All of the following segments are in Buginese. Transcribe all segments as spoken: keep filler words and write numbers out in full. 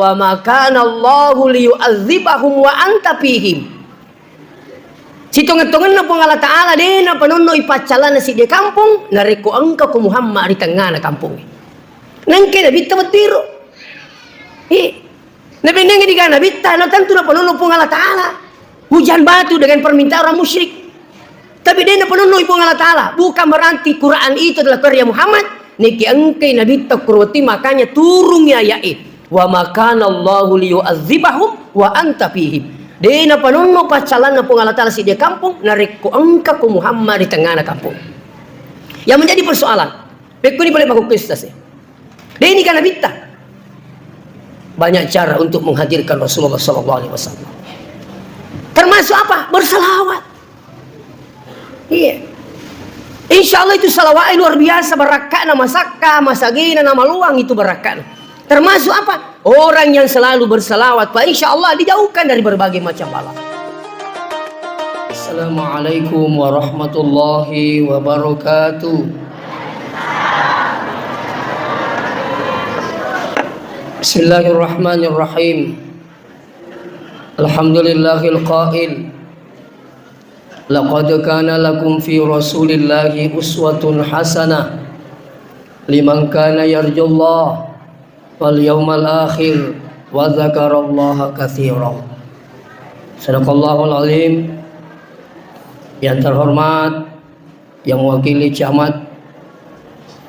"Wa ma kana Allahu liyu'adzibahum wa anta fihim." Sitongeng-tongenna Puang Allah Ta'ala de' napanonnoi paccallanna siddi kampong narekko engka ko Muhammad ri tengngana kampongnge. Nengke Nabitta wettiro. Eh, nabennengngi diga Nabitta, na tentu napanonno Puang Allah Ta'ala. Hujan batu dengan permintaan orang musyrik. Tapi de' napanonnoi Puang Allah Ta'ala. Bukan berarti Quran itu adalah karya Muhammad. Niki engkai Nabitta kuro wetti, makanya turungi aya'e. "Wa ma kana Allahu liyu'adzibahum wa anta fihim." De' napanonno paccallanna Puang Allah Ta'ala siddi kampong, narekko engka ko Muhammad ri tengngana kampong. Yang menjadi persoalan, pekkuni pale makkukkuesta se. De' nika Nabitta. Banyak cara untuk menghadirkan Rasulullah sallallahu alaihi wasallam. Termasuk apa? Bersalawat. Iya. Insya Allah itu salawat luar biasa barakka'na, masakka, masagena, namaluang itu barakka'na. Termasuk apa? Orang yang selalu bersalawat, Pak, insya Allah dijauhkan dari berbagai macam bala. Assalamualaikum warahmatullahi wabarakatuh. Bismillahirrahmanirrahim. Alhamdulillahil qail, "Laqad kana lakum fi Rasulillahi uswatun hasanah liman kana yarjullaha wal yawmal akhir wa dzakarallaha katsira." Sadaqallahul azim. Yang terhormat, yang mewakili Camat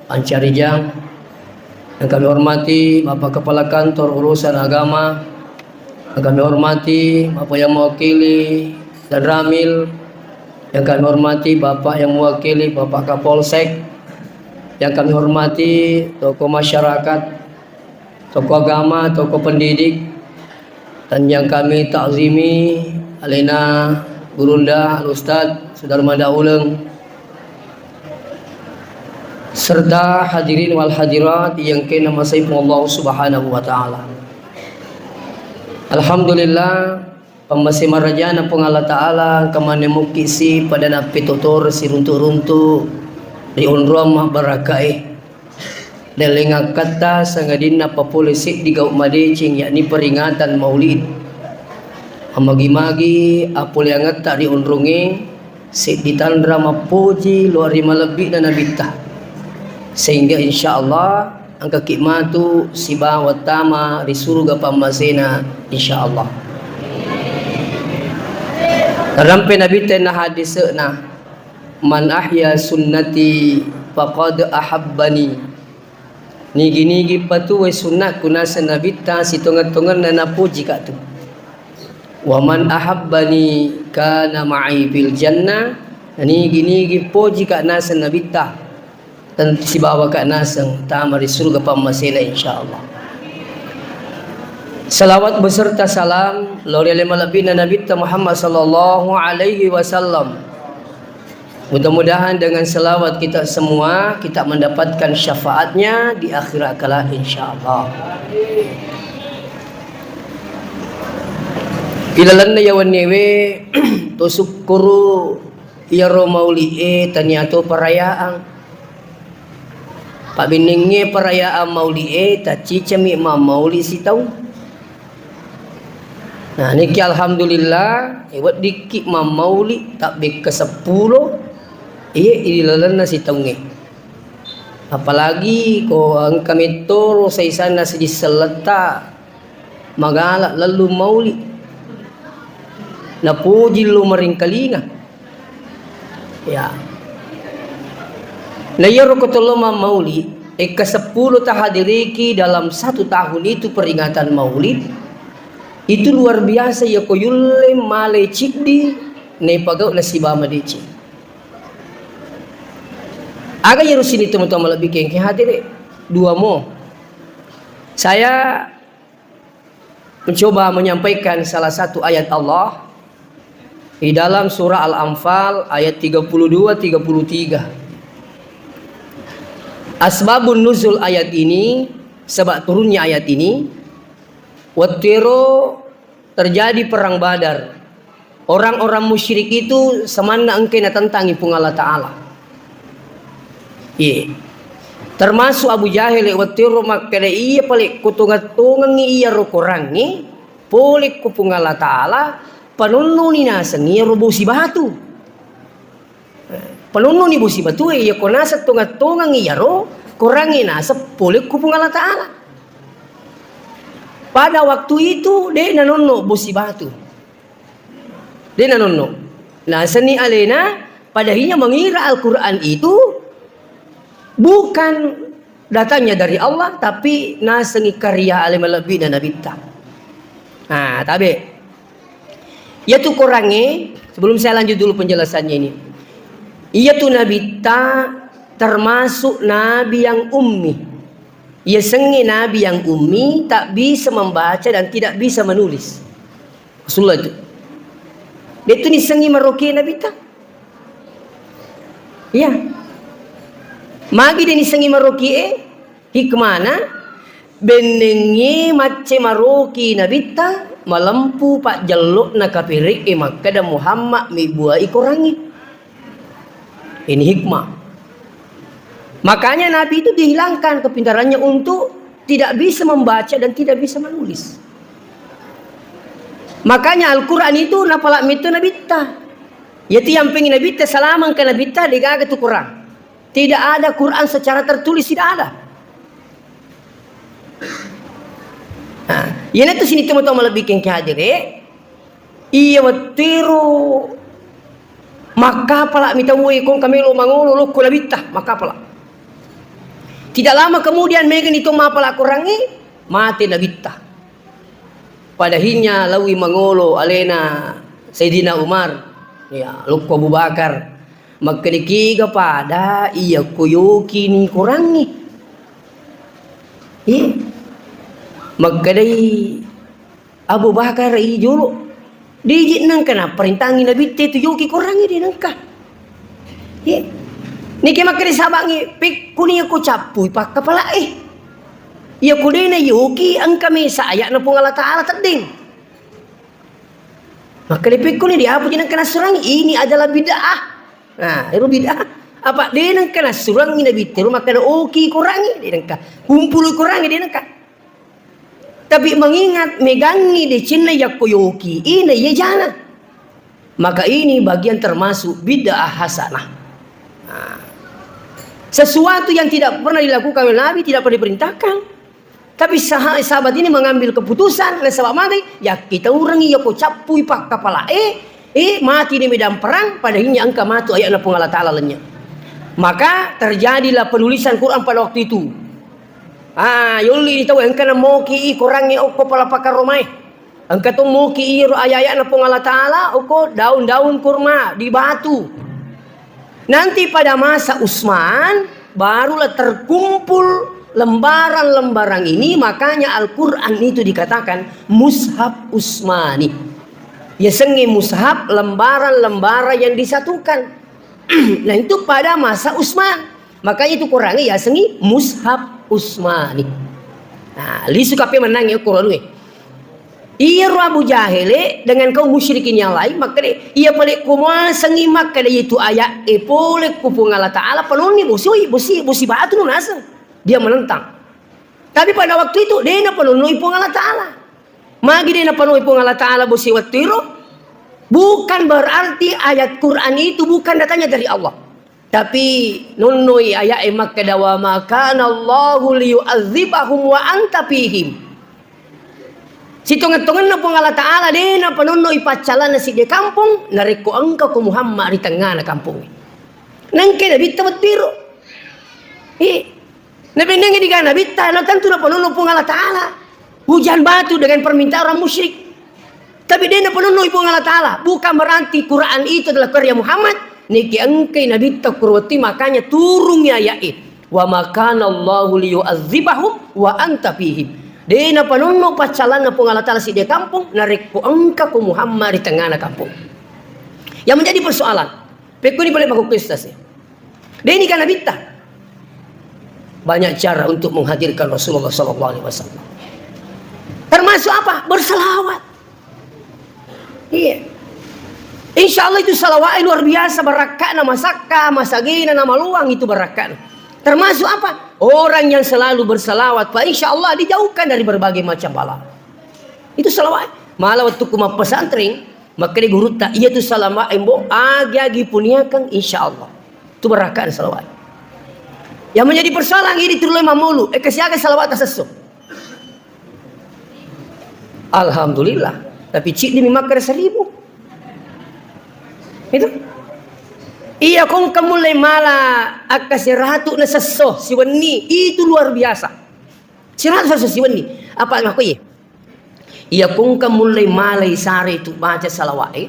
Pancarijang, yang kami hormati Bapak Kepala Kantor Urusan Agama, yang kami hormati Bapak yang mewakili Danramil, yang kami hormati Bapak yang mewakili Bapak Kapolsek, yang kami hormati tokoh masyarakat, tokoh agama, tokoh pendidik, dan yang kami takzimi, alena Gurunda, Al Ustaz Sudarmada Uleng, serta hadirin wal hadirat yang kena masai Allah Subhanahu wa Ta'ala. Alhamdulillah, Pammase marajana Puang Allah Ta'ala, engka maneng mukki si pada nappetotoro siruntu-runtu ri onroang mabbarakkae. Lelleng akkatta sangadinna papole seddi gau madeceng, yakni peringatan Maulid. Ammagi-magi appoleangetta ri onrongnge, seddi tanra mappoji lao ri malebbi'na Nabitta. Sehingga insyaallah engkaki matu sibawa tama ri suruga pammasena, insyaallah. Narampe Nabitta na hadise'na, "Man ahya sunnati faqad ahabbani." Nigi-nigi patuwoi sunnakku naseng Nabitta, sitongeng-tongenna napojika tu. "Wa man ahabbani kana ma'i fil jannah." Nigi-nigi pojika naseng Nabitta, dan sibawaka naseng tama ri surga pammasena, insyaallah. Salawat beserta salam lao ri ale malebbi'na Nabitta Muhammad sallallahu alaihi wasallam. Mudah-mudahan dengan salawat kita semua, kita mendapatkan syafaatnya di akhirat kelak, insyaallah. Ilalenna yawennewe to sukkuru iyaro mauli'e tania to parayaan. Pabbennengnge perayaan mauli'e, taccicami mammauli sitaung. Nah, niki alhamdulillah, e, weddikki mammauli tabbekka seppulo, iye, ilalenna sitaungnge. Apalagi ko engka mettoro saisanna sijisselletta, magala lellung mauli. Napoji lo maringkalinga. Ya. Na iyaro ko tollo mammauli, ekka seppulo tahadiriki dalam satu tahun itu peringatan maulid, itu luar biasa ya ko yulle male ciddi naipagau nasiba madeceng. Aga iyaro sini teman-teman lebih kengke hadire dua mo. Saya mencoba menyampaikan salah satu ayat Allah di dalam surah Al-Anfal ayat tiga puluh dua, tiga puluh tiga. Asbabun nuzul ayat ini, sebab turunnya ayat ini, wettero terjadi perang Badar. Orang-orang musyrik itu semanna engkai natentangi Puang Allah Ta'ala. Iye. Termasuk Abu Jahil, wettuero makkeda, "Iya pale' kutonget-tongengngi iyaro Korangnge pole ku Puang Allah Ta'ala, panonnoni naseng iyaro bosi batu." Panonnoni bosi batue, iya ko naseng tonget-tongengngi iyaro Korangnge naseng pole ku Puang Allah Ta'ala. Pada waktu itu, de' nanonno bosi batu. De' nanonno. Nasenni alena, padahinya mengira Al-Quran itu bukan datangnya dari Allah, tapi nasengi karya ale malebbi'na nabitta. Nah, tabe. Iyatu Korangnge, sebelum saya lanjut dulu penjelasannya ini. Iyatu nabitta termasuk nabi yang ummi. Iyasengnge nabi yang ummi, tak bisa membaca dan tidak bisa menulis. Rasulullah itu. De'tu nissengngi maroki nabitta. Iya. Magi de' nissengngi maroki e? Hikmana, bennengnge macce maroki nabitta, malempu pajjello'na kapere'e makkeda Muhammad mibbuai Korangnge. Ini hikmah. Makanya Nabi itu dihilangkan kepintarannya untuk tidak bisa membaca dan tidak bisa menulis. Makanya Al-Quran itu napala' metto nabitta. Yati yang pengen nabitta, selama engka nabitta, degaga tu Quran. Tidak ada Quran secara tertulis, tidak ada. Nah, iyanatu sini teman-teman lebih kengke hadir, eh. Iya, wettuero makkapala' mi tauwe, ko engka melo mangolo lokko nabitta, makkapala'. Tidak lama kemudian, megani to mapala' Korangnge, mate nabitta. Padahinya lawi mangolo alena Sayyidina Umar, ya, lokko Abu Bakar. Makkedai, "Kega pada iya ko yoki ni Korangnge?" Iya. Makkedai Abu Bakar, "I jolo. Diji nengka napparentangi nabitte tu yoki Korangnge, de' nengka." Iya. Nike makkeda sahabatnge, "Pekkuni ko cappui pakkapala'e. Iya ko de' na yoki, engka mesa aya'na Puang Allah Ta'ala teddeng." Makkeda, "Pekkuni, de' apa je nengka nassurangi? Ini adalah bid'ah." Nah, ero bid'ah. Apa de' nengka nassurangi nabitte ro makkeda oki Korangnge, de' nengka. Kumpului Korangnge, de' nengka. Tapi mengingat megangngi decenna yakko yoki, ina iya jana. Maka ini bagian termasuk bid'ah hasanah. Nah, sesuatu yang tidak pernah dilakukan oleh Nabi, tidak pernah diperintahkan. Tapi saha-, sahabat ini mengambil keputusan, nasaba' magi, yakkitaurengngi yakko cappui pakkapala'e, eh, mati di medan perang, padahinya engka matu aya'na Puang Allah Ta'ala lennye. Maka terjadilah penulisan Quran pada waktu itu. Ah, yolli ni tau engka namoki i Korangnge okko pala' pakkaromae. Engka to moki iyaro aya-aya'na Puang Allah Ta'ala, okko daun-daun kurma di batu. Nanti pada masa Utsman, barulah terkumpul lembaran-lembaran ini, makanya Al-Quran itu dikatakan Mushaf Utsmani. Yasengnge mushaf, lembaran-lembaran yang disatukan. Nah, itu pada masa Utsman. Makanya itu Korangnge yasengngi Mushaf Utsmani. Nah, lisu kape mennangngi Korangnge. Iyaro Abu Jahele dengan kaum musyrikin yang lain, makkeda, "Iya pale' ko muasengngi makkeda itu aya'e pole ku Puang Allah Ta'ala, panonni bosoi, bosi, bosi batu no naseng." Dia menentang. Tapi pada waktu itu, de' napanonnoi Puang Allah Ta'ala. Magi de' napanonnoi Puang Allah Ta'ala bosi wettuero? Bukan berarti ayat Quran itu bukan datangnya dari Allah. Tapi nonnoi aya'e makkeda, "Wa ma kana Allahu liyu'adzibahum wa anta fihim." Sitongeng-tongenna Puang Allah Ta'ala de' napanonnoi paccallanna sidde kampong, narekko engka ko Muhammad ri tengngana kampongnge. Nengke nabitta wettuero. Eh, nabennengngi diga nabitta, na tentu napanonno Puang Allah Ta'ala. Hujan batu dengan permintaan orang musyrik. Tapi de' napanonnoi Puang Allah Ta'ala. Bukan berarti Quran itu adalah karya Muhammad. Niki engkai nabitta kuro wettu, makanya turungi aya'e. "Wa ma kana Allahu liyu'adzibahum wa anta fihim." De' napanonno paccallanna Puang Allah Ta'ala sidde kampong, narekko engka ko Muhammad ri tengngana kampong. Yang menjadi persoalan, pekkoni pale' makkukkuesta sih. De' ni kan nabitta. Banyak cara untuk menghadirkan Rasulullah sallallahu alaihi wasallam. Termasuk apa? Bersalawat. Iya. Insya Allah itu salawat luar biasa barakka'na, masakka, masagena, namaloang itu barakka'na. Termasuk apa? Orang yang selalu bersalawat, fa insya Allah dijauhkan dari berbagai macam bala. Itu salawat. Malah waktu ku mappesantren, makkeda gurutta, iya tu salawat embo, agi-agi puniakan, insya Allah. Itu berkah salawat. Yang menjadi persoalan ini turun mamulu, eh, kesiaga salawat tasesso. Alhamdulillah. Tapi ciddi mi makkeda seribu. Itu. Iya, kongka mulai mala akka siratu na sesso siwenni, itu luar biasa. Siratu sesso siwenni. Apa makko iya? Iya, kongka mulai malai sare tu baca salawat, eh.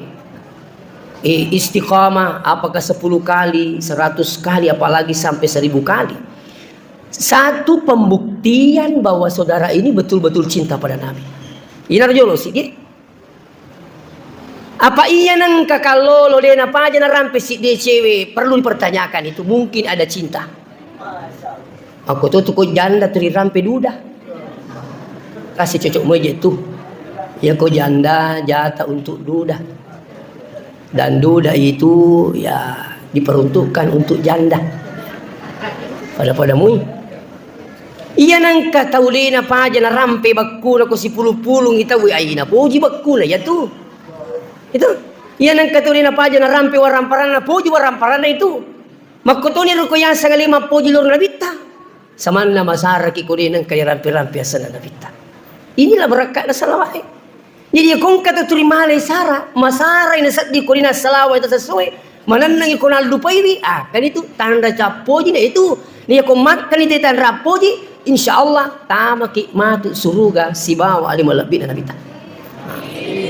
Eh, istiqamah, apakah sepuluh kali, seratus kali, apalagi sampai seribu kali. Satu pembuktian bahwa saudara ini betul-betul cinta pada Nabi. Inaro jolo sigi. Apa iya nengka kallolo de napaja narampe siddi cewe, perlu dipertanyakan itu, mungkin ada cinta. Aku tuh tuh kok janda tuli rampe duda. Kasih cocok moje tu. Ya kok janda jata untuk duda. Dan duda itu ya diperuntukkan untuk janda. Pada-pada mui. Iya nengka tau de napaja narampe bakkuna ko sipulung-pulung itau, ai napoji bakkuna iya tu. Itu. Iya nengka tau de napaja narampe waramparanna, poji waramparanna itu. Makkotoni ruko yang sangali mappoji loro nabitta. Samanna masaraki ko de nengka dirampe-rampe asenna nabitta. Inilah berkatna salawat, eh. Jadi, iya kongka tau tuli malai sara, masarai nasedding ko dina salawat itu sesuai, manenneng iko nallupaiwi, ah, kan itu tanda cappoji na itu. Iya ko makkani te tanra appoji, insya Allah tamaki matu suruga sibawa ale malebbi na Nabitta.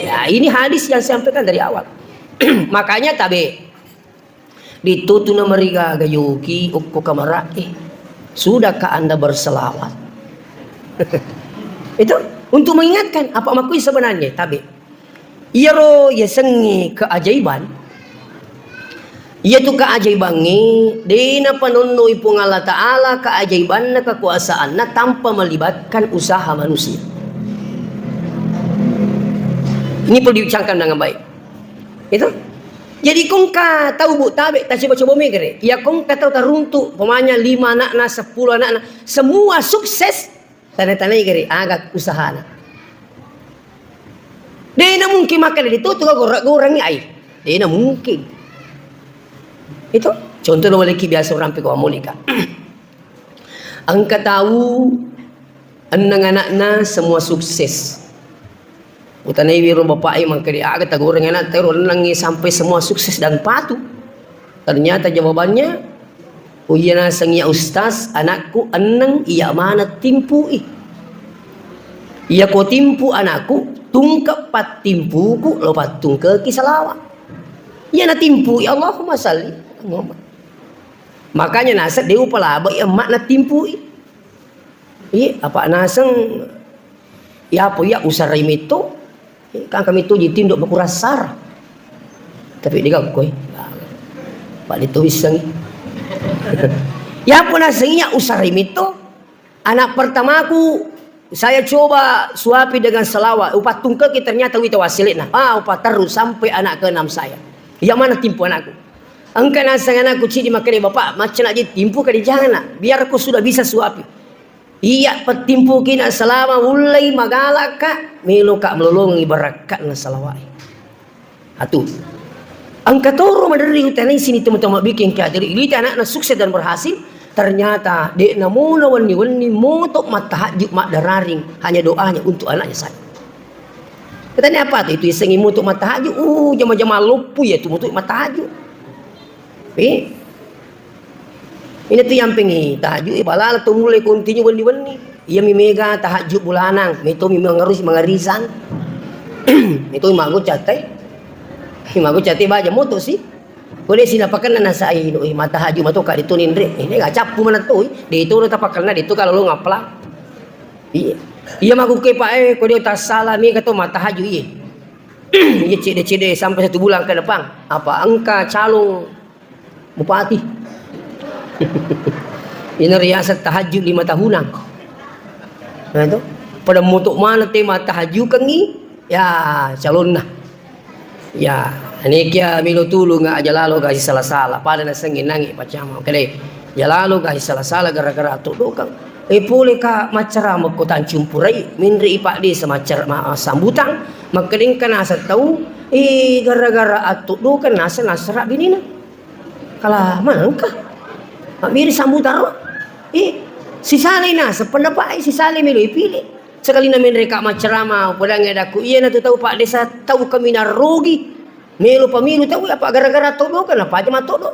Ya, ini hadis yang saya sampaikan dari awal. Makanya tabe. Dittutu na marigaga yoki okko kamara'e. Sudahkah Anda berselawat? Itu untuk mengingatkan apa makkui sebenarnya tabe. Iyaro yasengnge keajaiban. Iyatu keajaibangnge de napanonnoi Puang Allah Ta'ala keajaibanna kekuasaanna tanpa melibatkan usaha manusia. Ini perlu dicangkan dengan baik. Itu. Jadi kongka tau bu tabe, tacoba-coba megere. Iya kongka tau taruntu, pemanya lima anakna, sepuluh anakna, semua sukses, tanda-tandai gere, aga usahana. Dena mungkin makan di tutu gora-gorangi ai. Dena mungkin. Itu contoh lo leki biasa orang peko amolika. Engka tau enneng anakna semua sukses. Utanaiwi ro bapaknya mangkede aga tagoreng anak tero ennengngi sampai semua sukses dan patuh. Ternyata jawabannya, oh iya naseng iya ustaz, anakku enneng iya mana timpui. Iya ko timpu anakku, tungke pattimpuku lo pattungkeki salawa. Iya natimpui, Allahumma salli. Makanya naseng de upalabai emma natimpui. Iya, apa naseng, iya apa iya usarai metto, iya, kan kami tu jitindo baku rasar. Tapi dia koi, pak itu iseng. Iya apa naseng iya usarai metto, anak pertamaku saya coba suapi dengan salawat, upattungkeki ternyata wita wasilekna. Ah, upaterru sampai anak keenam saya. Iya mana timpu anakku. Engka naseng anakku cidi makkeda bapak, macca nak jadi timpu kadi jangan nak. Biar aku sudah bisa suapi. Iya, pettimpuki na salama ullei magalaka, meloka melolongi barakkatna salawai. Atu. Engka toro maderri utanai sini teman-teman bikin kaya jadi ilita anakna sukses dan berhasil, ternyata de namuna wenni-wenni moto mattahajud maddararing hanya doanya untuk anaknya saja. Katanya apa tuh itu isengi moto mattahajud, uh jama-jama loppu ya tu moto mattahajud. Eh, Ina tu yang pengi tahajud, eh, balala tu mulai kontinu wenni-wenni. Iya mi mega tahajud bulanang, mito mi mangarus mangarisan. Mito mi mago catai. Mago catai baja moto sih. Kode sina pakenna nasa inu, eh, mata haju matoka di tunin re. Ini gak cappu mana tu, eh. Di itu udah tapakenna di itu kalau lo ngapla. Iya. Iya mago ke pak eh, kode tasala mi kato mata haju iya. Iya cede-cede sampai satu bulan ke depan. Apa engka calon Bupati. Ina riaseng tahajud lima tahunan. Nah, itu. Pada motok mana tema tahajud kengi, ya calonna. Ya, ini kia milo tulung aja lalo kasih salah-salah. Pada nasengi nangi pacama. Kede, Jalalo gahi sala-sala gara-gara attoddokeng. E, pole ka maccarama ko tancumpurai, menre i paddesa maccara-, ma-, sambutang, makkedengka naseng tau, e, gara-gara attoddokeng naseng nassara binina. Kala manengka. Mabbiri sambutang ro. E, sisalai naseng pendapat e, sisalai melo ipile. Sekalina menre ka maccarama, podangngi adakku, iyanatu tau paddesa tau kaminang rugi. Melo pamilu tau, apa gara-gara attoddokeng, napaja mattoddo.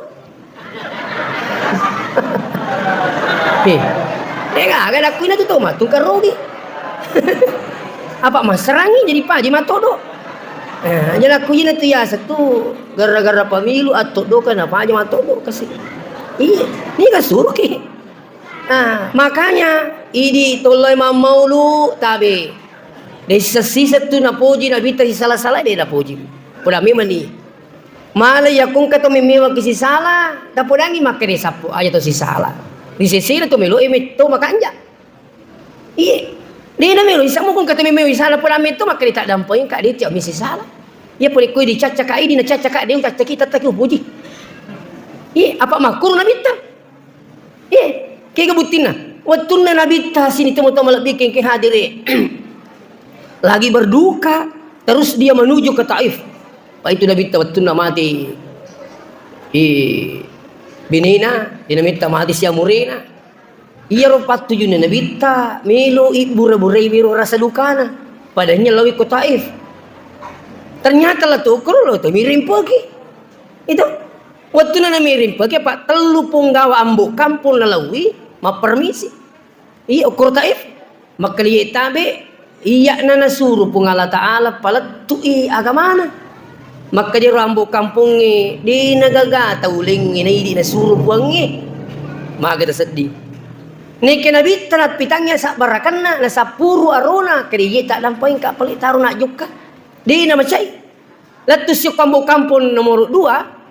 Eh, eh, gaga dakku ina tu tau mattung karogi. Apa masserangi jadi paja mattoddo. Eh, jadi aku ina tu yaseng tu gara-gara pamilu attoddokeng, napaja mattoddo kasi. Iya, ini kan suruh ki. Nah, makanya idi tolloi mammaulu tabe. De sisa-sisa tu napoji nabitta sisala-sala de napoji. Poda memang ni. Mala iya kongka to memmewa ki sisala, tapodangi makkeda sappo aja to sisala. Ri sesena to melo e metto makanja. Iye. De na melo isa mo kongka to memmewa sisala poda metto makkeda tak dampeng ka de tiap mi sisala. Iya pole koi dicacca ka idi na cacca ka de cacca kita tak puji. Iye, apa makkuru nabitta? Eh, kega buttinna? Wettunna Nabitta sini tomatoa malebbi kengke hadire. Lagi berduka, terus dia menuju ke Taif. Apa itu Nabitta wettunna mati, eh, binena, di Nabitta mati siamurena. Iyaro pattujunna Nabitta melo ibbura-burai wero rasa dukana. Padahal nyalawi ko Taif. Ternyata la tokoro lo to miring poki. Itu. Wettunna namiring pake, Pak, tellu punggawa ambo kampong nalaui, mappermisi. Iya, ukkoro Taif, makkelie tabe, iya'na nasuro Puang Allah Ta'ala palettui agamana. Makkajero ambo kampongnge, de nagaga tau lengnge naidi nasuro Puangnge. Maga tasedding. Nekke nabitta nappitangngi sabbarakenna, nasappuru arona, kede iye taddampengka pale taro najjokka. De namacai. Lettu siokko ambo kampong nomoro dua,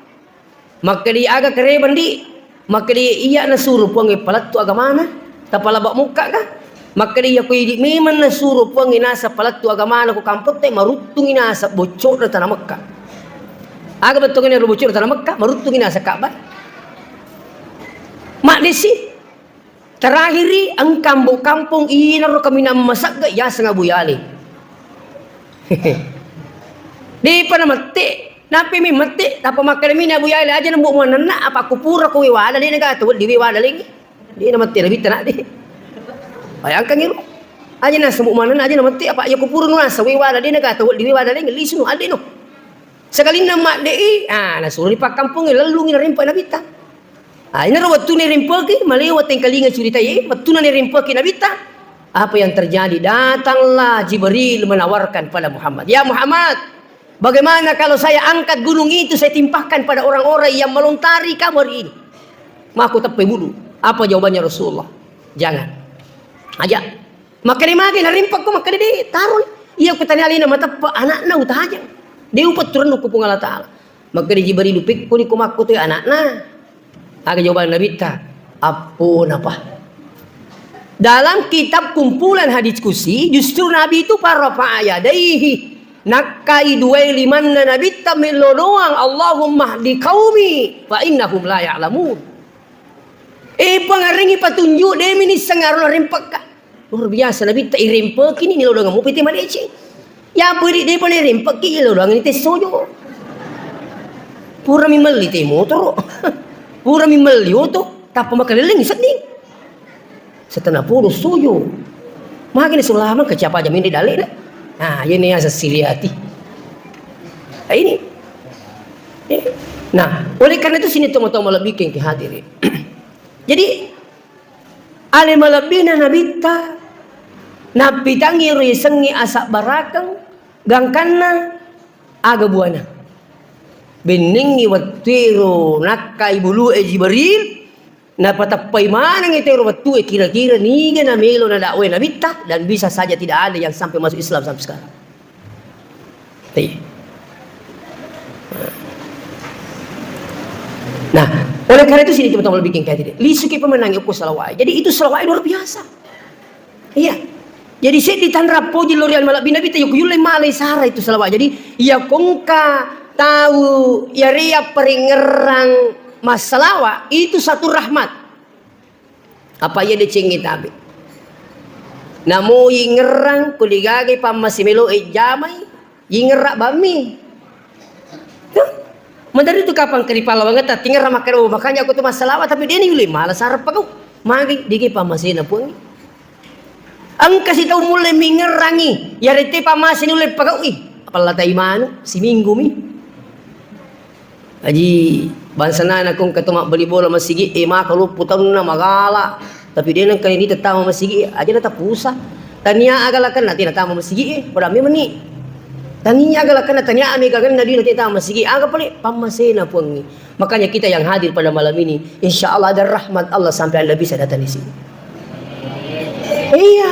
Makkeda, "Aga kerebang, Di?" Makkeda, "Iya nasuro Puangnge palettu agamana, tapalaba mukka ka?" Makkeda, "Iya ko idi memang nasuro Puangnge naseng palettu agamana ko kampotte, maruttungi naseng bocco'na tana Mekka." Aga bettuanna ero bocco'na tana Mekka? Maruttungi naseng Ka'bah. Maddesi. Terakhiri, engka ambo kampong inaro kaminang masegga yaseng Abu Yale. Depa namette, nappi mi mette, tappa makkeda mi Abu Yale, "Aja nambo manenna, apa kupura ko wewada, de nagata weddi wewada lengnge." De namette nabitta na de. Bayangkan iro. Aja naseng manenna, aja namette, apa iya kupura nu naseng wewada, de nagata weddi wewada lengnge, lisu nu, ade no. Sekalinna madde'i, ah, nasuroni pakkampongnge, lellungi narempe nabitta. Ah, inaro wettuna irempeki, malewa tengkalinga curitae, wettuna nirempeki nabitta. Apa yang terjadi? Datanglah Jibril menawarkan pada Muhammad, "Ya Muhammad, bagaimana kalau saya angkat gunung itu, saya timpahkan pada orang-orang yang melontari kamu hari ini?" Mako teppe bulu. Apa jawabannya Rasulullah? "Jangan. Aja." Makkeda magi narempekko, makkeda, "De, taroi. Iya ko tania alena mateppe anakna utajang. De upetturennu ku Puang Allah Ta'ala." Makkeda Jibril, "Pekkoni ko makko toi anakna?" Aga jawaban Nabitta? "Apponapa." Dalam kitab kumpulan hadis kusi, justru Nabi itu farafa'a yadaihi. Nakkai duai limanna Nabitta mello doang, "Allahumma hdi qaumi fa innahum la ya'lamun." Eh, Puang, arengngi patunjuk, de minisseng aro narempekka. Luar biasa, Nabitta irempekini, nilodongeng mupi te madeceng. Iya pedi depa nirempekki, ilodongeng te sojo. Pura mi melli te motoro. Pura mi melli oto, tappa makaleleng sedding. Setengah puluh sojo. Magi ni selama ke siapa jamin di dalena. Nah, ini yang sesiliati. Nah, ini. Eh, nah, oleh karena itu sini teman-teman lebih ke hadirin. Jadi, ale malebbina Nabitta, nappitangngi ro yasengnge asabbarakeng, gangkanna aga buana. Bennengngi wettuero nakkai bulue Jibril, napateppai manengngi tero wettue kira-kira niga namelo nadakwai Nabitta, dan bisa saja tidak ada yang sampai masuk Islam sampai sekarang. Iya. Nah, oleh karena itu sini teman-teman bikin kayak tadi. Lisuki pemenang yoko salawai. Jadi itu salawai luar biasa. Iya. Jadi saya ditanra poji lorian malabbi Nabitta yoko yulle malai sara itu salawai. Jadi iya kongka tahu ya ria peringerang massalawa itu satu rahmat. Apa iya decengngi tabe. Namo ingerrang ko digagai pammase melo e jamai, ingerra bammi. Tuh. Madari tu kapang keri palawangetta tingerra makkeda, "Oh, makanya aku tu massalawa," tapi deni yule mala sarap pagau. Magi digi pammasena puangngi. Engka sitau mulle mingerrangi, yarete pammase nulle pagaui. Apalla tai manu, siminggu mi. Aji, bangsana nakko engka to mabbali bola masigi e, maka loppo taunna magala. Tapi de nengka ni tettama masigi e, aja na tapusa. Tania aga lakenna tena tama masigi e, pada memang ni. Tania aga lakenna tania ame gaganna dui na tena tama masigi e, aga pale pammasena puangngi. Makanya kita yang hadir pada malam ini, insya Allah ada rahmat Allah sampai Anda bisa datang di sini. Iya.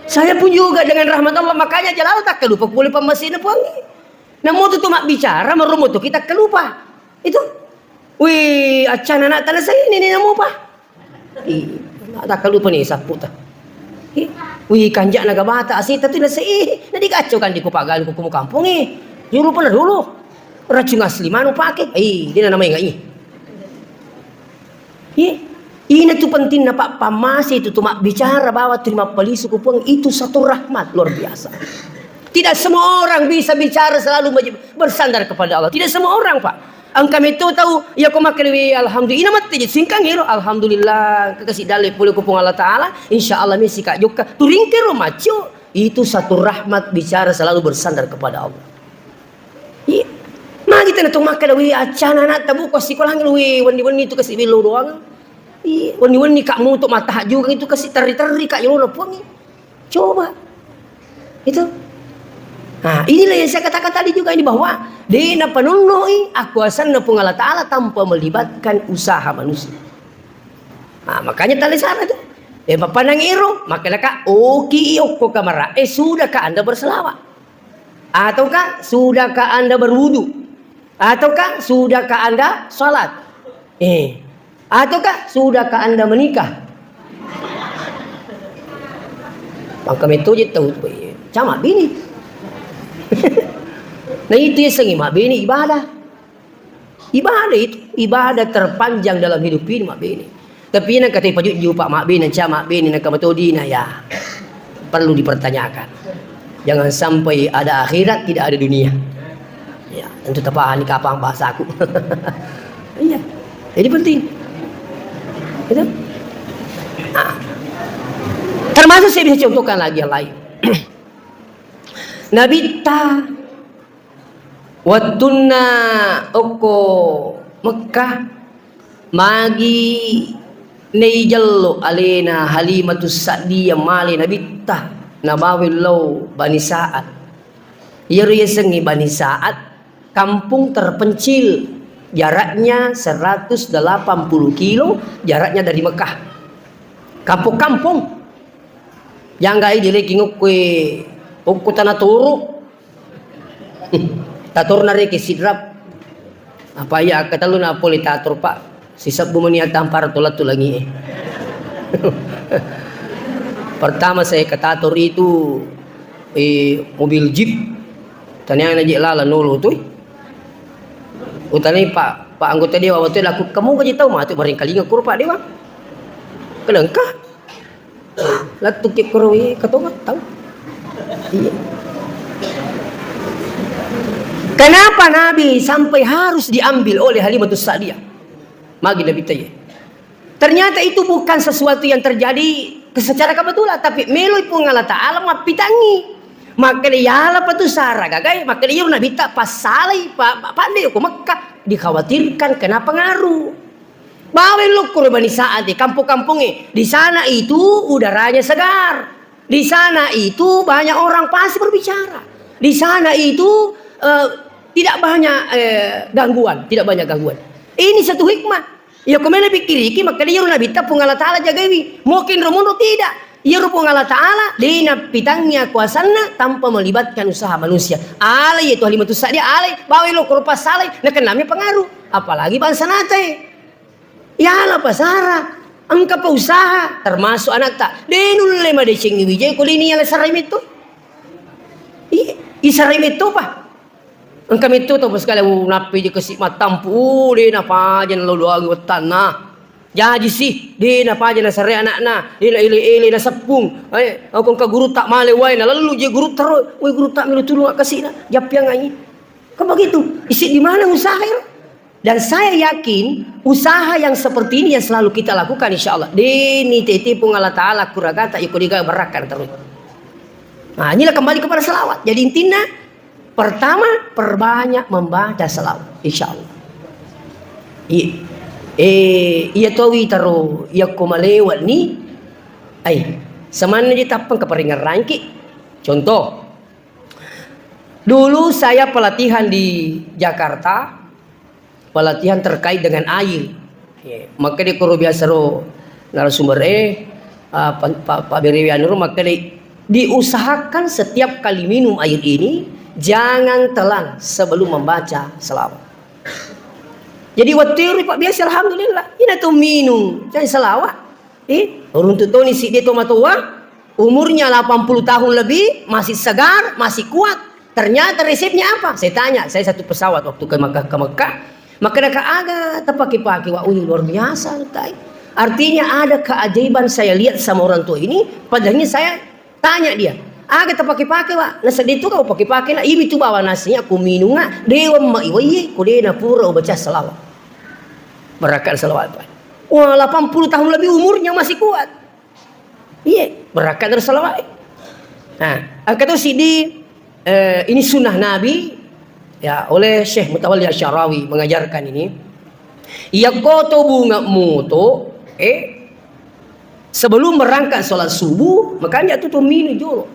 Saya pun juga dengan rahmat Allah, makanya jalalu takkalupa pole pammasena puangngi. Namo tu, tu mabbicara, maromo tu kita kalupa. Itu. Wih, accana anak tana saya ini, ini namo pa. Ih, anak tak kalupa nih sapu ta. Ih, wih, kanjak naga bata, asita tu nasi. Ih, nadi kacau kan di kupagal kukumu kampung eh. Dulu pernah dulu. Racun asli manu pakai. Ih, dia nama ingat ih. Iya. Ina tu pentingna, Pak, pammase itu tu mabbicara bahwa terima palisu ku Puang itu satu rahmat luar biasa. Tidak semua orang bisa bicara selalu maj-, bersandar kepada Allah. Tidak semua orang, Pak. Engka metto tau, iya ko makkeda, "Wi, alhamdulillah," ina matti je singkang ero, "Alhamdulillah, kekasih dalle pole ku Puang Allah Taala, insya Allah mesi ka jokka." Turingkero maccio, itu satu rahmat bicara selalu bersandar kepada Allah. Iya. Magi tena to makkeda, "Wi, accana anak tabu ko sikolang, wi, wenni-wenni tu kasi billo doang." Iya, wenni-wenni ka mutu matahajukang itu kasi terri-terri ka yolo Puang. Coba. Itu. Nah, inilah yang saya katakan tadi juga ini bahwa de napanonnoi akuasanna Puang Allah Taala tanpa melibatkan usaha manusia. Nah, makanya tale sana itu. Eh, mapanang ero, makanya ka oki okko kamara, eh, sudahkah Anda berselawat? Ataukah sudahkah Anda berwudu? Ataukah sudahkah Anda salat? Eh, ataukah sudahkah Anda menikah? Maka metto je tau, cama bini. Nah, itu yasengnge mabbene ibadah. Ibadah itu, ibadah terpanjang dalam hidup ini, mabbene. Tapi ina kata pajujju, Pak, mabbene, ca mabbene, na kamatodina, ya. Perlu dipertanyakan. Jangan sampai ada akhirat, tidak ada dunia. Ya, tentu tapahani kapang bahasaku. Iya. Jadi penting. Gitu. Nah. Termasuk saya bisa contohkan lagi yang lain. Nabitta wettunna okko Mekkah, magi naijello alena Halimatus Sa'diyah male Nabitta, nabawa lao Bani Sa'ad. Iyaro yasengnge Bani Sa'ad, kampung terpencil, jaraknya seratus delapan puluh kilo jaraknya dari Mekah. Kampung-kampung. Janggai direking okkoe, okko tanah turu. Tatorna reke Sidrap. Apa iya, akkatellu na pole tator, Pak. Sisebbu meni attampara tu lettu langie. Pertama saya ke tator itu, eh, mobil jeep. Taniana je lala nolo tu. Utani Pak, Pak anggota dewan, waktu laku, "Kamu gaji tahu matu bareng kalinga kuro, Pak Dewan?" Kelengkah. Lettuki kuro, eh, ketonga tahu. Iya. Kenapa Nabi sampai harus diambil oleh Halimatus Sa'diyah? Magi Nabi tanya. Ternyata itu bukan sesuatu yang terjadi secara kebetulan, tapi meloi Puang Allah Ta'ala mappitangngi. Makkeda, "Yala patu sara gagai," makkeda, "Iyaro Nabitta passalai, pa-, pa-, pande ko Mekah, dikhawatirkan kena pengaruh." Bawai lokko ro Bani Sa'ad, kampung-kampungnge. Di sana itu udaranya segar. Di sana itu banyak orang fasih berbicara. Di sana itu, eh, tidak banyak, eh, gangguan, tidak banyak gangguan. Ini satu hikmah. Iya, ko mena pikkiriki, makkeda iyaro Nabitta Puang Allah Ta'ala jagaiwi. Mungkin ro monro tidak. Iyaro Puang Allah Ta'ala, de nappitangngi akuasanna tanpa melibatkan usaha manusia. Alai itu Halimatus Sa'diyah, alai, bawai lokko ro passalai, nakennami pengaruh. Apalagi bangsa natae. Yala pasara, engkapa usaha, termasuk anatta. De nulle madecengngi wijai ko deni yala sarai metto. Iya, isarai metto pa. Engka metto tau pasikali, uh, nappi je kasi mattampu, uh, de napaja naloloangi wettanna. Jaji si, de napaja nasare anakna, de na ele-ele naseppung. Eh, ko engka gurutta male wae, nalellu je gurutta ro, woi gurutta melo tulung akkasi'na, jappiangngi. Kan begitu, isi di mana usaha ero? Dan saya yakin, usaha yang seperti ini yang selalu kita lakukan, insya Allah, deni tete Puang Allah Ta'ala kuragata, iko diga barakkana terus. Nah, inilah kembali kepada salawat. Jadi intinya, pertama, perbanyak membaca salawat, insya Allah. Iya. Eh, iya towi taro, iya ko malewat ni, ai, samanna je tappang keparingerangki. Contoh, dulu saya pelatihan di Jakarta, pelatihan terkait dengan air. Ya, maka di koro biasa ro narasumber, eh, ah, pa-, pa-, Pak Beriwi anu ro, maka di-, diusahakan setiap kali minum air ini, jangan telan sebelum membaca selawat. Jadi, waktu itu, Pak, biasa, alhamdulillah. Ina tu minum, jadi selawat. Eh, runtu toni si dia tomatoa, umurnya delapan puluh tahun lebih, masih segar, masih kuat. Ternyata resepnya apa? Saya tanya, saya satu pesawat waktu ke Mekah, ke Mekah. Maka ada aga tapake-pake, wah, wih, luar biasa, tai. Artinya ada keajaiban saya lihat sama orang tua ini, padahal saya tanya dia, aga tapake-pake, wah? Nasa dia tu kau pake-pake, nah, ibi tu bawa nasinya, aku minum, ah, dewa ma iwa iye, ko de na pura ubaca salawat. Barakat salawat, Pak. Wah, delapan puluh tahun lebih umurnya masih kuat. Iya, barakat dari salawat. Nah, engka to siddi, eh, ini sunnah Nabi, ya, oleh Syekh Mutawalli Asy-Sya'rawi mengajarkan ini. Iya ko to bunga moto, eh, sebelum berangkat sholat subuh, makanya tu to minum jolo.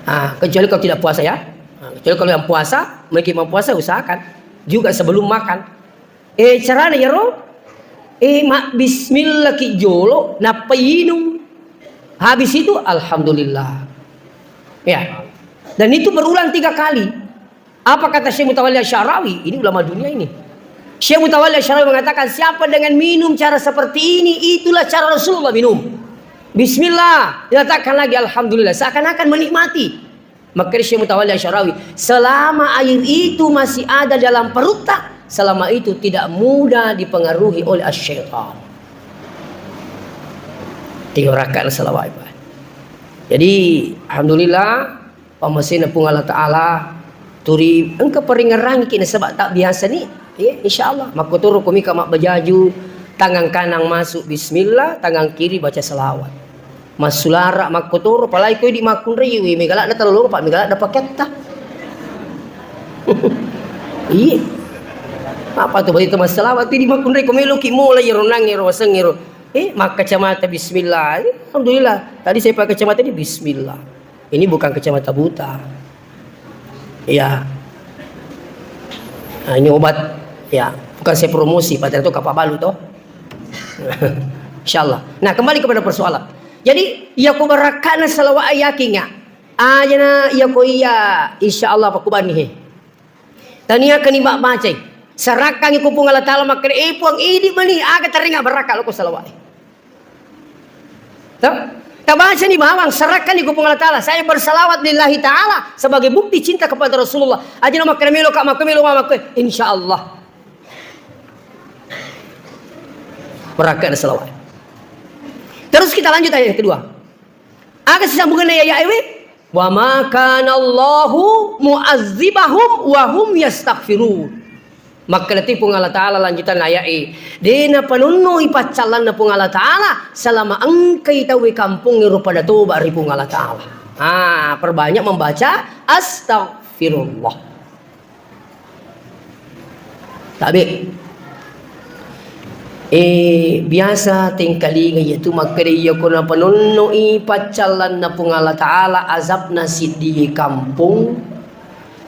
Ah, kecuali kalau tidak puasa ya. Ah, kecuali kalau yang puasa, mungkin mau puasa usahakan juga sebelum makan. Eh, carana iyaro, eh, mabbismillaki jolo, nappa inung. Habis itu, alhamdulillah. Ya. Dan itu berulang tiga kali. Apa kata Syekh Mutawalli Asy-Sya'rawi? Ini ulama dunia ini. Syekh Mutawalli Asy-Sya'rawi mengatakan, siapa dengan minum cara seperti ini, itulah cara Rasulullah minum. Bismillah, diletakkan lagi, alhamdulillah. Seakan-akan menikmati. Makkeda Syekh Mutawalli Asy-Sya'rawi, selama air itu masih ada dalam perutnya, selama itu tidak mudah dipengaruhi oleh asy-syaitan. Tiga rakaat salawat. Jadi, alhamdulillah, pammasena Puang Allah Ta'ala, turi engka paringerrangiki nasaba tak biasa ni. Ya, insya Allah. Makkotoro komika mabbajaju, tangan kanan masuk bismillah, tangan kiri baca salawat. Massulara makkotoro, palai ko idi makkunrai, wi, mega ladda talolongo, Pak, mega ladda paketta. Iya. Apa tu berita masalah? Waktu idi makkunrai, ko meloki mola iro nang iro, waseng iro. Eh, makkacamata bismillah. Eh, alhamdulillah. Tadi saya pakai kacamata ini bismillah. Ini bukan kacamata buta. Ya. Nah, ini obat. Ya, bukan saya promosi, padahal itu kapal balu toh. Insyaallah. Nah, kembali kepada persoalan. Jadi, iya ko barakana salawat yakinga. Ajana iya ko iya, insyaallah pakubani he. Tania kani bak bacai. Sarakkangi ku Puang Allah Ta'ala makkeda, eh, Puang, idi mani, aga taringa barakka lo ko salawat. Toh? Tabacani bawang, sarakkanni ku Puang Allah Ta'ala. Saya bersalawat lillahi ta'ala sebagai bukti cinta kepada Rasulullah. Aja nama kena melo kak, maka melo mama kue. Insya Allah. Barakat dan salawat. Terus kita lanjut ayat yang kedua. Aga sisambunganna ayat ewe? Wa ma kana Allahu mu'azzibahum wa hum yastaghfirun. Makkedati Puang Allah Ta'ala lanjutan ayat e, de napanonnoi paccallanna Puang Allah Ta'ala selama engkai tauwe kampong ero pada toba ri Puang Allah Ta'ala. Ah, perbanyak membaca astaghfirullah. Tabe. Eh, biasa tengkalinga iyatu makkeda iya ko napanonnoi paccallanna Puang Allah Ta'ala azabna siddi kampong,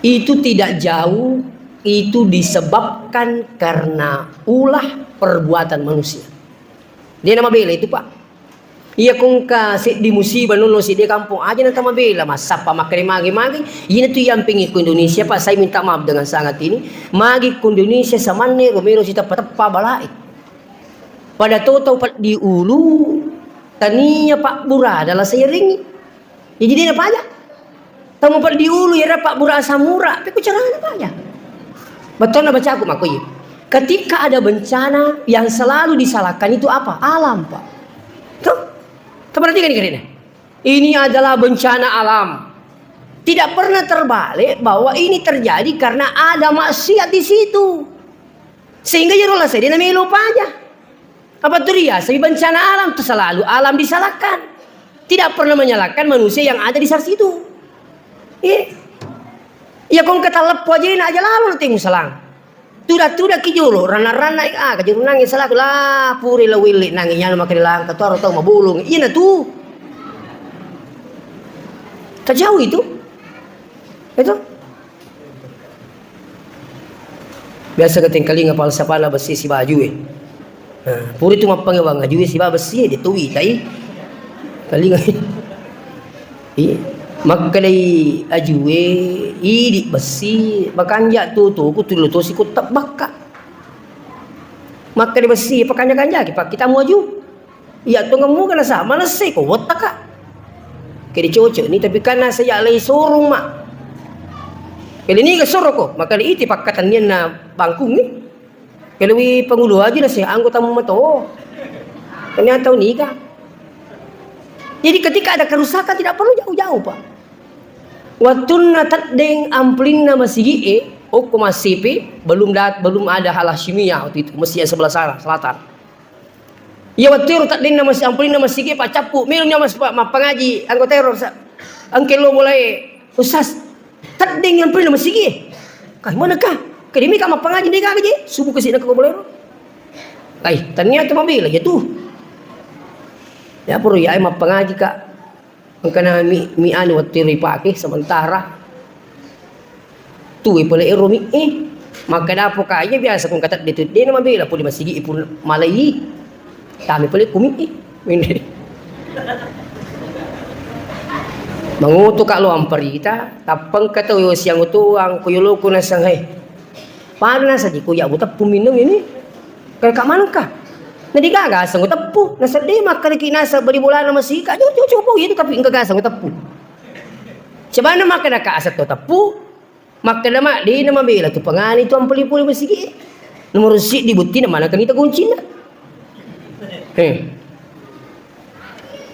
itu tidak jauh, itu disebabkan karena ulah perbuatan manusia. Dia nama bela itu, Pak. Iya ko engka seddi musibah nonno seddi kampong aja na tamabela, massappa makkeda magi-magi. Ina tu yampingi ko Indonesia, Pak, saya minta maaf dengan sangat ini. Magi ko Indonesia samanne ro melo siteppa-teppa balae. Pada to tau peddi ulu tania pabbura dalam seiring. Jadi dia apa aja? Tau mupeddi ulu iyaro pabbura asam urat, pekko carana paja. Bettuanna bacaku makko iye. Ketika ada bencana, yang selalu disalahkan itu apa? Alam, Pak. Tuh, perhatikan ini, ini. Ini adalah bencana alam. Tidak pernah terbalik bahwa ini terjadi karena ada maksiat di situ. Sehingga iyaro lasai de namelo paja. Apa tu riaseng bencana alam tu selalu alam disalahkan. Tidak pernah menyalahkan manusia yang ada di saat situ. Iya. Iya, kong ketalleppo aja, nak aja lalu nanti musalang. Tuda-tuda ki jolo, rana-rana, ah, kajurunangngi salaku, lah, pure la welle nangngi nyano makkeda langka tu, aro tau mabulung. Iyana tu. Kajau itu. Itu. Biasa ketengkalinga falsafana bessi sibawa ajue. Nah, puri tu mappangewang ajue sibawa bessi, de tu witai. Kalinga. Iya. Makkedai ajue, idi bessi, makanja tu, tu, ku tu, tu, si ku tebbakka. Makkeda bessi, pakanja-kanjaki, Pak, kita mu aju. Iya, tongeng muga nasaba, manessai ko wottaka. Kede cocok ni, tapi kan nasa iya lei sorong, Mak. Kede niga soro ko, maka di iti pakkatennianna bangkung ni. Kede wi pangulu aja nasa anggota mu mato. Ternyata niga. Jadi ketika ada kerusakan tidak perlu jauh-jauh, Pak. Wattunna teddeng ampelinna masigi'e, okko Massipi, belum dat-, belum ada Al Hasyimiyah waktu itu, masjid yang sebelah sana, selatan. Iya, wettu ero teddengna mas-, ampelinna masigi'e, paccappu, melo nyawa mas-, pa-, mappangaji anggota ero, sa-, engke lo bolae, "Ustaz, teddeng ampelinna masigi'e." "Kai, manakah?" "Kedimi ka mappangaji, de gaga je, subuh kasi nakko bolae ero." Ai, ternyata mabela je tu. Ya, pura ya, mappangaji ka. Engkana mi, mi anu wettu ero ipake sementara. Tuwe pale ero mi, eh. Makkeda poka aja biasa kong katedde tu, de na mabela pole masigi pun malai. Tami pale ku mi, eh. Mangoto ka lo amparita, tappeng ka tau siang utuang, ko yoloko nasang, eh. Pada nasa ji ko ya bu teppu minum ini. Kal ka maneng ka. Na digaga aseng teppu, nasedde makkedaki nasa bali bolana masika, jo, jo, coba itu tapi engka gaseng teppu. Sebenarnya makkeda ka aseng to teppu, makkeda mak, de na mabela tu pangani tu ampeli-peli masigi. Nomor siddi buttina mana kan ita kuncina. Heh.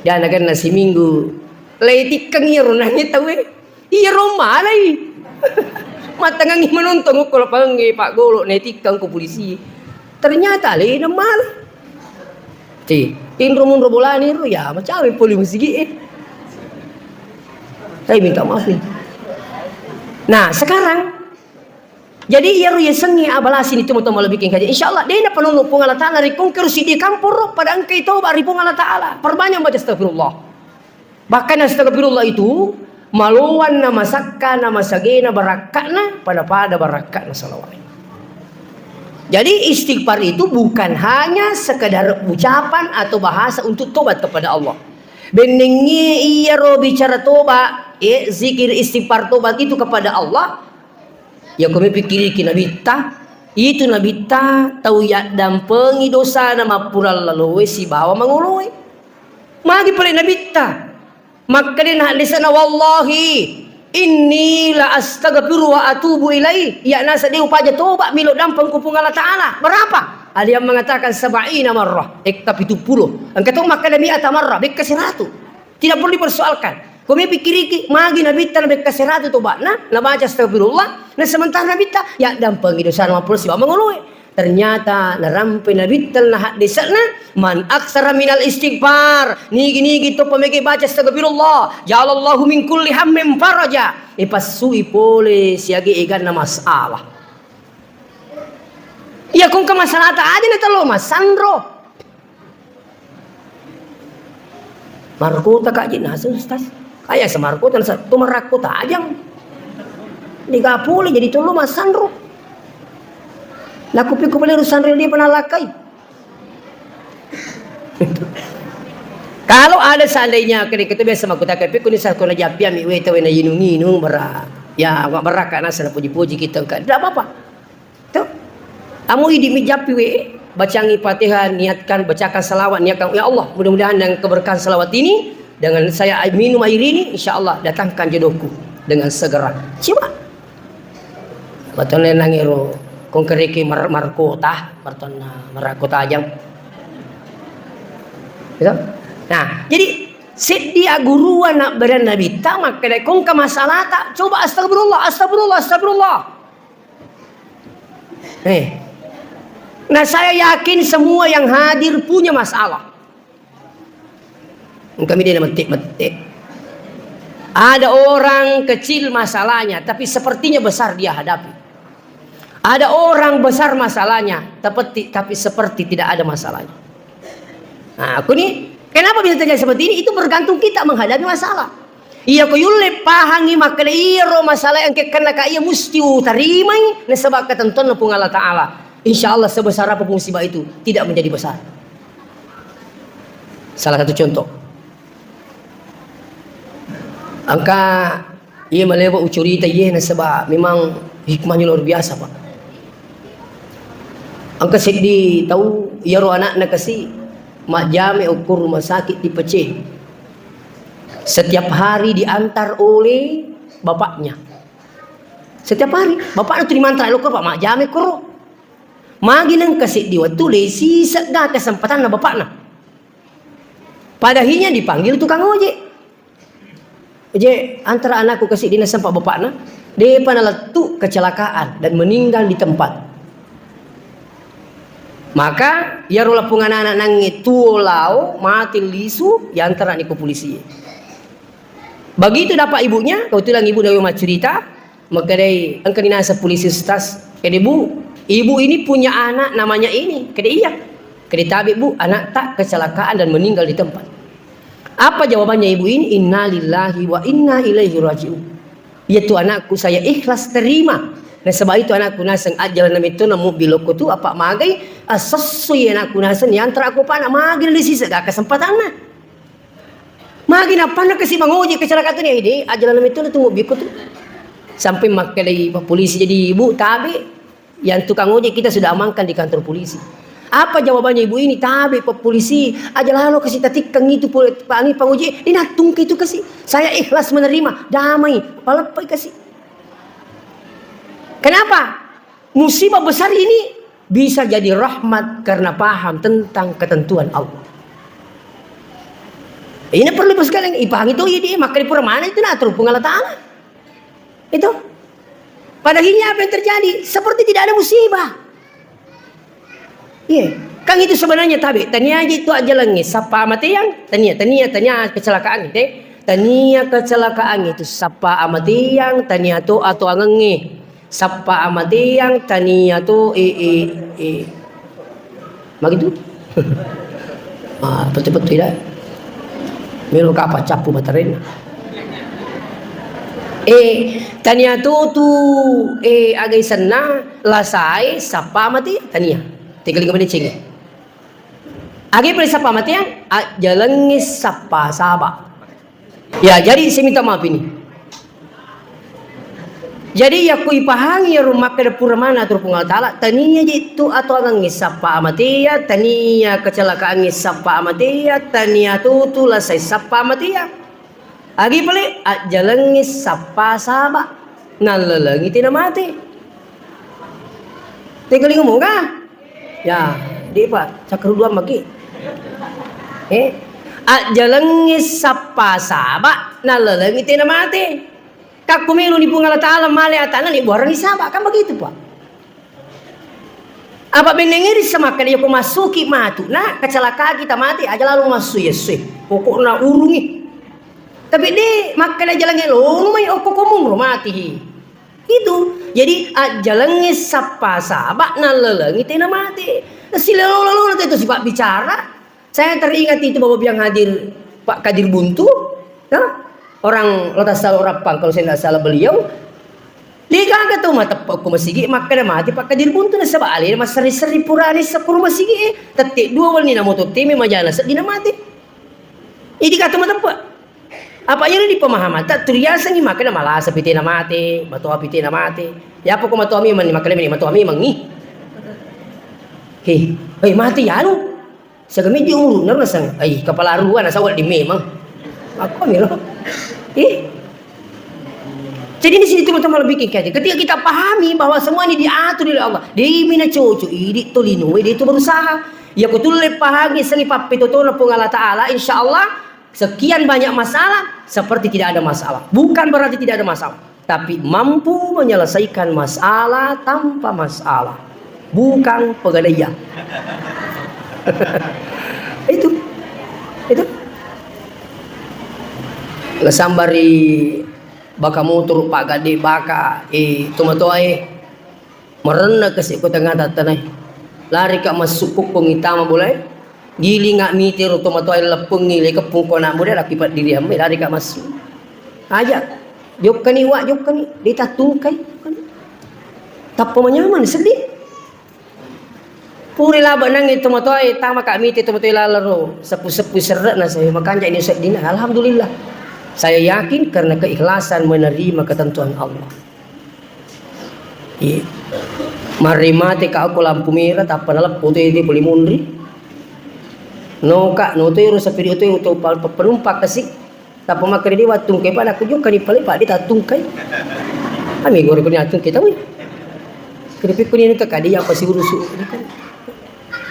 Jana kan nasi minggu. Lai tikkeng iyaro nangi tauwe. Iyaro malai. Mattengangi manontong ko lapangangnge, Pak Golo, netikkang ko polisi. Ternyata alena malai. Ci, tinro munro bolani ro, ya, macawe poli masigi, eh. Saya minta maaf nih. Nah, sekarang, jadi iyaro yasengnge abalasi ni tomatoa malebbi kengkaja. Insya Allah, dena panonno Puang Allah Ta'ala, rikongke rusi di kamporo, pada engkai toba ri Puang Allah Ta'ala. Perbanyak baca astagfirullah. Bahkan astagfirullah itu maloang na masakka na masagena barakka'na pada-pada barakka'na salawat. Jadi istighfar itu bukan hanya sekedar ucapan atau bahasa untuk tobat kepada Allah. Bennengnge iyaro bicara toba, eh, zikir istighfar tobat itu kepada Allah, ya, ko mipikkiriki nabitta, itu nabitta tau yaddampengi dosana mappurallaloe sibawa mangoloe. Magi pale nabitta? Makkeda na hadisna, "Wallahi inni la astaghfiru wa atubu ilaih." Iya nasa de upaja toba milo dampeng ku Puang Allah Ta'ala. Berapa? Ada yang mengatakan sab'ina marrah, ekka pitu pulo. Engka to makkeda mi'ata marrah, bekka siratu. Tidak perlu dipersoalkan. Ko mipikkiriki, magi nabitta na bekka siratu toba'na, nabaca astagfirullah, na sementara nabitta, yaddampengi dosana mappuro sibawa mangoloe. Ternyata narampe nabitta na haddese'na, "Man aktsara minal istighfar," nigi-nigi to pamege baca astagfirullah, "ja'alallahu min kulli hammin faraja," ipassui pole siage eganna masalah. Iya kongka masalahta aja na telo masanro. Markota ka je naseng, Ustaz. Kaya semarkota nasa to marakko tajang. Niga pole jadi tollo massanro. Nakupikku bale rusanro dia pernah lakai. Kalau ada seandainya, ketika itu biasa makutaka, pikku ni sako na jappi ami weta wena inung-inung bara. Ya, baraka nasa na puji-puji kita, enggak, tidak apa-apa. Tuh. Amo idi mi jappi we, bacangi Fatihah, niatkan, bacakan salawat, niatkan, "Ya Allah, mudah-mudahan dengan keberkahan salawat ini, dengan saya ai-, minum air ini, insya Allah datangkan jodohku dengan segera." Coba. Batone nangero Kong kereke mar-, markota, martonna marakko tajang. Gitu? Nah, jadi seddi agguruanna beranna bitta makkeda, "Kongka masalata, coba astagfirullah, astagfirullah, astagfirullah." Eh. Nah, saya yakin semua yang hadir punya masalah. Engka mi de' namettek-mettek. Ada orang kecil masalahnya, tapi sepertinya besar dia hadapi. Ada orang besar masalahnya, tapi, tapi seperti tidak ada masalahnya. Nah, aku nih, kenapa bisa terjadi seperti ini? Itu bergantung kita menghadapi masalah. Iya, ko yulle pahangi makkeda iyaro masalah yang kekenna ka iya musti utarimai, nasaba ketentuanna Puang Allah Ta'ala. Insya Allah sebesar apapun musibah itu tidak menjadi besar. Salah satu contoh. Engka iya malewa ucurita iye nasaba memang hikmahnya luar biasa, Pak. Engka seddi tau iyaro anakna kasi majjame okko rumah sakit di Pece. Setiap hari diantar oleh bapaknya. Setiap hari, bapakna tu dimantar lokko, Pak, majjame koro. Magi nengka seddi wettu, le sisegga kesempatanna bapakna. Pada akhirnya dipanggil tukang ojek. "Ojek, antara anakku ke sini," nasempa bapakna. Depa nalettu kecelakaan dan meninggal di tempat. Maka, iyaro lapung anak-anak nangnge tuo lao, mati lisu, yantarani ko polisi. Begitu dapat ibunya, kebetulan ibu nawi maccurita, makkedai, "Engka ni naseng polisi, Ustaz." Kede, "Bu, ibu ini punya anak namanya ini." Kede, "Iya." Kede, "Tabe, Bu, anak tak kecelakaan dan meninggal di tempat." Apa jawabannya ibu ini? "Innalillahi wa inna ilaihi raji'un." "Iya tu anakku, saya ikhlas terima. Nasaba itu anakku naseng ajjalna metto na mobbil lokko tu apa magai, asessu iya anakku naseng niantara aku pana magi na disisegga kesempatanna." Magi nappanna kasi mangojek kecelakaan tu ni, "Ede, ajjalna metto na tu mobbilku tu." Sampai makkedai pak polisi, "Jadi, Bu, tabe, yang tukang ojek kita sudah amankan di kantor polisi." Apa jawabannya ibu ini? "Tabe, pak polisi, aja lalo kasi tatikkang itu pole, pak, anu, pangojek, dinattungke itu kasi. Saya ikhlas menerima, damai, paleppai kasi." Kenapa? Musibah besar ini bisa jadi rahmat karena paham tentang ketentuan Allah. Ini perlu, Ibu sekalian, ipahangi tu, iya, di, maka dipura mana itu, nah, terhubung Allah Ta'ala. Itu. Pada akhirnya apa yang terjadi? Seperti tidak ada musibah. Iya. Kan itu sebenarnya tabe. Tania aja itu aja lengi. Sapa mati yang? Tania, tania, tania kecelakaan itu. Tania kecelakaan itu. Sapa mati yang? Tania tu atau angengi. Sappa amateang tania to, eh, eh, eh. Magitu? Ah, betul-betul tidak. Melo kapa cappu batarena. Eh, tania to tu, eh, agai senna, lasae, sappa amateang tania. Tiga lima menit cengeng. Agai pale sappa amateang, ajjalengngi sappa saba. Ya, jadi saya minta maaf ini. Jadi, yakku ipahangi iyaro makkeda pura mana atur Puang Allah Ta'ala, tania je tu atuangengngi sappa amatea, tania kecelakaangngi sappa amatea, tania tutu lasai sappa amatea. Agi pale, ajjalengngi sappa saba, nallalengi tena mate. Tegalinga moga? Ya, di Pak, cakkeru dua maki. Eh, ajjalengngi sappa saba, nallalengi tena mate. Kakku melo ni Puang Allah Ta'ala male atana ni buarani saba, kan begitu, Pak. Apa bennengeri semakkeda yako massuki matu, na kecelakaan kita mati, aja lalu massu yessu. Pokokna urungi. Tapi de makkeda jalangnge lono mai okko komunro mati. Itu. Jadi, ajjalengngi sappa saba, nallalengi tena mate. Silalo-lalona itu sifat bicara. Saya teringat itu Bapak yang hadir, Pak Kadir Buntu, ya? Orang Kota Salo Rappang, kalau saya tidak salah beliau. Degaga tu mateppe ko masigi, makkeda mate Pak Kadir Buntu, nasaba alena masseri-seri purani sekuru masigi, eh. Tette dua wenni na moto teme majana seddina mate. Idi katu mateppe. Apa iyaro di pemahaman ta turiasengi makkeda malasa pitena mate, matoa pitena mate. Ya apa ko matoa memang ni makkeda meni matoa memang ni. He, hei mate yanu. Sagami di umur naro nasang, ai kepala arua nasawat di memang. Aku miro. Ih. Jadi di sini teman-teman lebih kaji. Ketika kita pahami bahwa semua ini diatur oleh Allah, demi na cocok, idi tolino, dia itu berusaha. Ya kutulle pahangi sengi pappetotona Puang Allah Ta'ala, insya Allah sekian banyak masalah seperti tidak ada masalah. Bukan berarti tidak ada masalah, tapi mampu menyelesaikan masalah tanpa masalah. Bukan pegadaian. Itu, itu. Nasambari baka motor, Pak Gade, baka, eh, tomatoae. Marenna kasi ko tengnga tattanai. Lari ka massu kukkung itama bolae. Gilinga mite ro tomatoae leppengngi, le keppung ko anak muda laki paddiri amme, lari ka massu. Aja. Jokkani wa, jokkani. Dei tattungkai. Tappa manyameng seddi. Pura laba nangnge tomatoae, tama ka mite tomatoae laleng ro seppu-seppu serre'na, saya makanja ini seddina. Alhamdulillah. Saya yakin karena keikhlasan menerima ketentuan Allah. Iya. Mari mate ka aku lampu merah, tappa naleppo tu itu poli munri. No ka, no tu ero sapiri tu, tu pa-, pa-, penumpang kasi. Tappa makkeda, "Di wattungkai, Pak, nakku jokka di pale, Pak, di tattungkai." Ami goro kuni attungkai tau. Keripik kuni nengka kadi apa si urusu.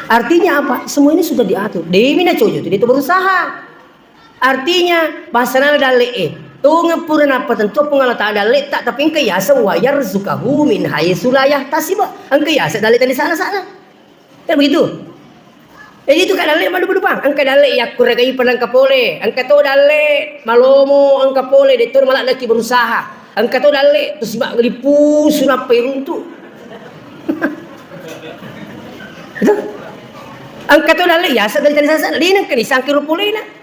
Artinya apa? Semua ini sudah diatur. Demi na cojo tu dia tu berusaha. Artinya, bahasa nana dalle e. Tongeng pura nappa tentu Puang Allah Ta'ala dalle tak, tapi engka yaseng wa yarzuqahu min haitsu la yahtasib. Engka yaseng dalle tadi sana-sana. Kan begitu? Jadi itu ka dalle madu-madu pang. Engka dalle yakkuragai panangka pole. Engka to dalle malomo engka pole, detto maladaki berusaha. Engka to dalle tu siba lipusu nappa iruntu. Betul? Engka to dalle yaseng dari tadi sana-sana. Dia nengka disangkiro polena.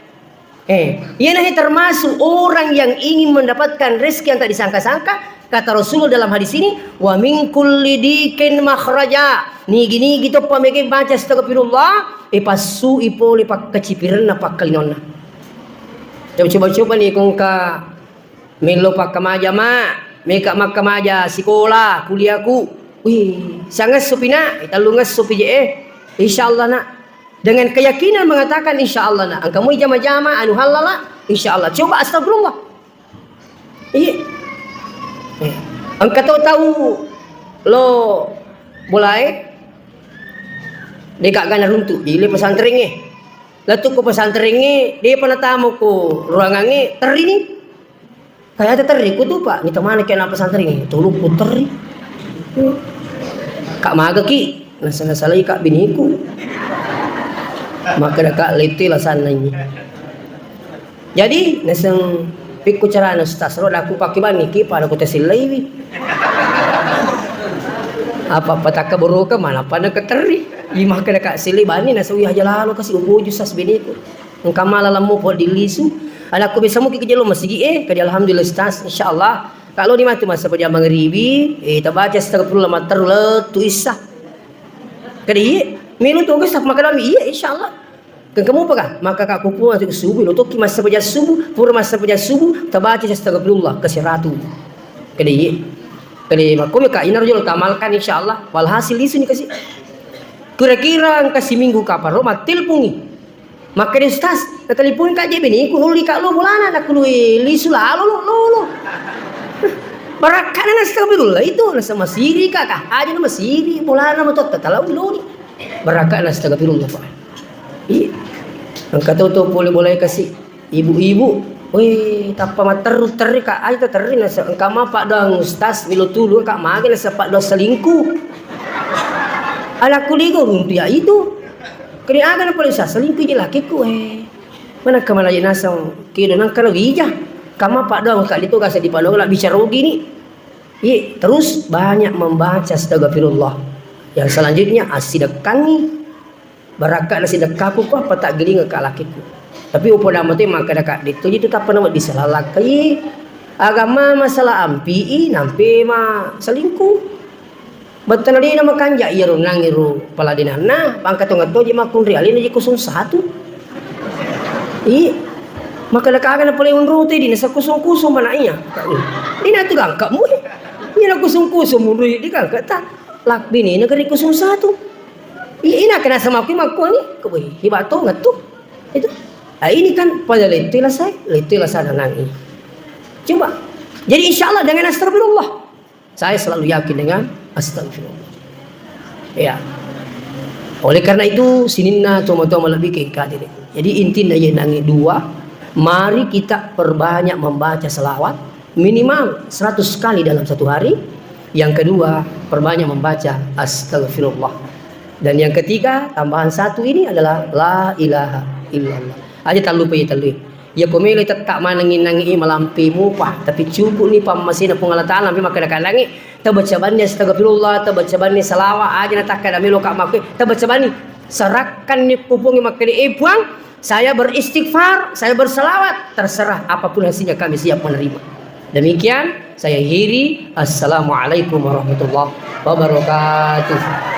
Eh, iyanahe termasuk orang yang ingin mendapatkan rezeki yang tak disangka-sangka. Kata Rasulullah dalam hadis ini, "Wa min kulli dikin makhraja." Nigi-nigi toppa mege baca astagfirullah, e passui pole pakkecipirenna pakkalinonna. Coba-coba ni kongka Mello pakkamaja, Ma. Meka makkamaja sikola, kuliahku. Wih, sangesso pi, Nak. Eh, tellungesso pi je, eh. Insyaallah, Nak. Dengan keyakinan mengatakan, "Insyaallah, Nak." Engka moi jama-jama, anu hallala, insyaallah. Coba astagfirullah. Iya. Eh, engka to tau lo bolae, deka gana runtu, ile pesantrengnge. Lettu ko pesantrengnge, depa natamo ko ruangangnge, terrini. Kaya terri ku tu, Pak, nita mana kena pesantren ini? Tulu ku terri. Kak maga ki, nasa-, nasalai kak biniku. Maka ada kak lete lah sana ini. Jadi, naseng pikku carana Ustaz, ro aku pakai bani ki pada ku tesillaiwi. Apa-apa tak keburu ke mana pada keterri. Ima kena kak silai bani, nasa uyah aja lalu kasih ubuju sas biniku. Engka mala lammu po dilisu. Anakku bisa muki ke jelo masigi, eh, kadi alhamdulillah Ustaz, insyaallah. Kalau di matu masa pajama mangribi, eh, tabaca astagfirullah matteru lettu issa. Kadi iye, melu tu Ustaz makkadami, iye, insyaallah. Kan kamu apa kah? Maka kak kupu masuk subuh, lo toki masa pajama subuh, pura masa pajama subuh, tabaca astagfirullah ke seratu. Kadi iye. Kadi makko me kak inar jolo tamalkan insyaallah. Walhasil lisu ni kasi. Kira-kira engka siminggu kaparo mattelpongi. Makkeda, "Ustaz, natalipun ka je biniku, nulli ka lo bolana, nakkului lisu lalo lo, lo, lo." Barakkana nastagfirullah itu, nasa masiri ka, ka. Aja na masiri bolana matotta, talau loni. Barakkana nastagfirullah, Pak. Iya. Engka to to pole bolae kasi. Ibu-ibu, weh, tappa matterru terri ka, aja terri nasa engka ma paddoang Ustaz, melo tulu ka, mage nasa paddoang selingkuh. Anakku ligo runtu ya itu. Kini aga na pole sa selingkuh je lakiku, eh. Mana kemana je nasang kedo nang kana wija. Kama paddoang ka itu kasa di paddoang la bicara gini. Iya, terus banyak membaca astagfirullah. Yang selanjutnya asidekkangi. Barakka nasidekkaku ko apa tak giling ka lakiku. Tapi upoda mate makkeda ka ditto jitu tappa na wedding salalakkai. Agama masalah ampi i nampe ma selingkuh. Bettana dena makanja iyaro nangiro paladenanna, bangka tonga toje makkunri alena je kosong satu. Iya. Makkeda ka aga na pole unrute di nasa kosong-kosong mana iya. Dina tu gangka mu. Iya na kosong-kosong munrui di gangka ta. Lak bini negeri kosong satu. Iya, ina kena sama aku makku ni. Kebui, hiba tu ngetu. Itu. Ah, ini kan pada letui lasai, letui lasa nanang ini. Coba. Jadi insya Allah dengan astagfirullah. Saya selalu yakin dengan astagfirullah. Ya. Oleh karena itu, sininna tomatoa malebbi ke kadiri. Jadi intinya ya nangi dua, mari kita perbanyak membaca selawat minimal seratus kali dalam satu hari. Yang kedua, perbanyak membaca astagfirullah. Dan yang ketiga, tambahan satu ini adalah la ilaha illallah. Aja tak lupa ya, tak lupa. Iya ko melo tetta manengngi-nengngi malampe mupa, tapi cuku'ni pammasena Puang Allah Ta'ala, ampe makkeda-kedangngi, tabaca banni astagfirullah, tabaca banni salawat, aja natakkeda melo ka makkue, tabaca banni. Serahkanni ku Puang, makkeda, "Eh, Puang, saya beristighfar, saya bersalawat, terserah apapun hasilnya kami siap menerima." Demikian saya akhiri. Assalamualaikum warahmatullahi wabarakatuh.